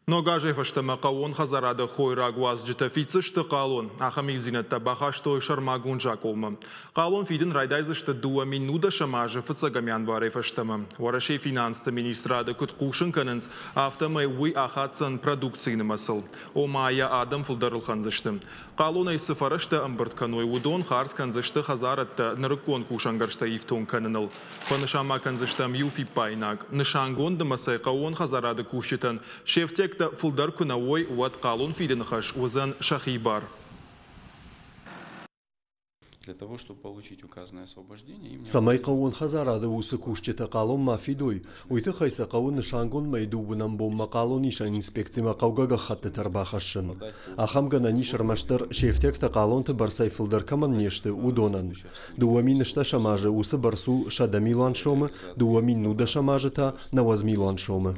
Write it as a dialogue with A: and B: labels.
A: Ног азӕй фӕстӕмӕ хъӕууон хӕдзарады хойрагуадзджытӕ фиддзысты хъалон. Ахӕм ивдзинӕдтӕ бахастой сӕрмагонд закъонмӕ. Хъалон фидын райдайдзысты 2010 азы фыццӕгӕм январӕй фӕстӕмӕ. Уӕрӕсейы финансты министрады куыд хъусын кӕнынц, афтӕмӕй уый ахаддзӕн продукцийы нымӕцыл. Ома йӕ адӕм фылдӕр ӕлхӕндзысты. Хъалонӕй цы фӕрӕзтӕ ӕмбырд кӕной, уыдон хардз кӕндзысты хӕдзарӕдтӕ нырыккон кусӕнгӕрзтӕй ифтонг кӕныныл. Фӕнысан ма кӕндзыстӕм иу фиппаинаг. Нысангонд нымӕцӕй хъӕууон хӕдзарады кусджытӕн се фтиӕгтӕ фылдӕр куы нӕ уой, уӕд хъалон фидыны хӕс уыдзӕн сӕхи бар.
B: Цӕмӕй хъӕууон хӕдзарады уыцы кусджытӕ хъалон ма фидой, уый тыххӕй сӕ хъӕуы нысангонд мӕйы дыууынӕм бонмӕ хъалонисӕн инспекцимӕ хъӕугӕ гӕххӕттытӕ ӕрбахӕссын. Ахӕм гӕнӕн ис ӕрмӕстдӕр се фтиӕгтӕ хъалонты бӕрцӕй фылдӕр кӕмӕн не сты, уыдонӕн. 2010 азы уыцы бӕрц у 100 милуан сомы, 2019 азы та 90 милуан сомы.